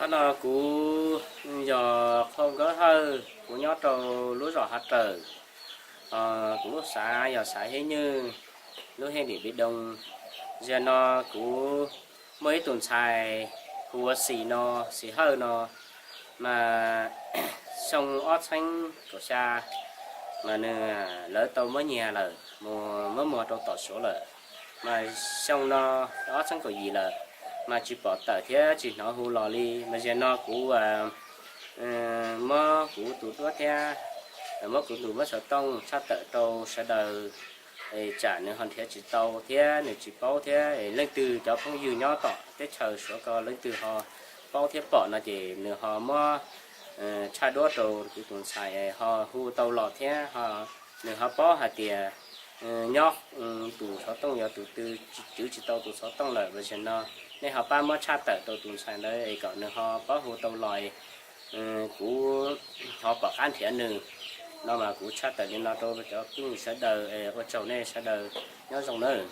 Qhov no kuv yog Qhau Nkawd Hawj, kuv nyob rau lub zos Hav Rawm, kuv lub xav yog xav Hib Nywj, lub hej dim Pib Doo. Zaum no kuv muaj ib tug ntxhais hu ua Xim no, Xim Hawj no, mas xyoo ob txheeb kaum xya mas nws, lawv tau muab nyiag lawm, muab muag rau tom Suav lawm. Mas xyoo no ob txheeb kaum yim lawm, mas tsis pom tawm thiab tsis hnov hu los li. Mas zaum no kuv muab kuv tus duab thiab muab kuv tus muab xov tooj tshaj tawm rau sawv daws, tsam nws ho nrhiav tsis tau thiab nws tsis paub thiab leej twg cov phooj ywg nyob tom teb chaws Suav ko leej twg ho paub thiab pom no ces nws ho muab tshaj duab rau kuv tus ntxhais ho hu tau los thiab nws ho paub hais tias nyob tus xov tooj yog tus twg, twv tsis tau tus xov tooj lawm. Mas zaum no nej ho pab muab tshaj tawm rau tus ntxhais ntawd es kom nws ho paub hu tau los, kuv ho pom qab nrhiav nws. No mas kuv tshaj tawm li no rau cov phooj ywg sawv daws, ua tsaug nej sawv daws, nyob zoo nawb.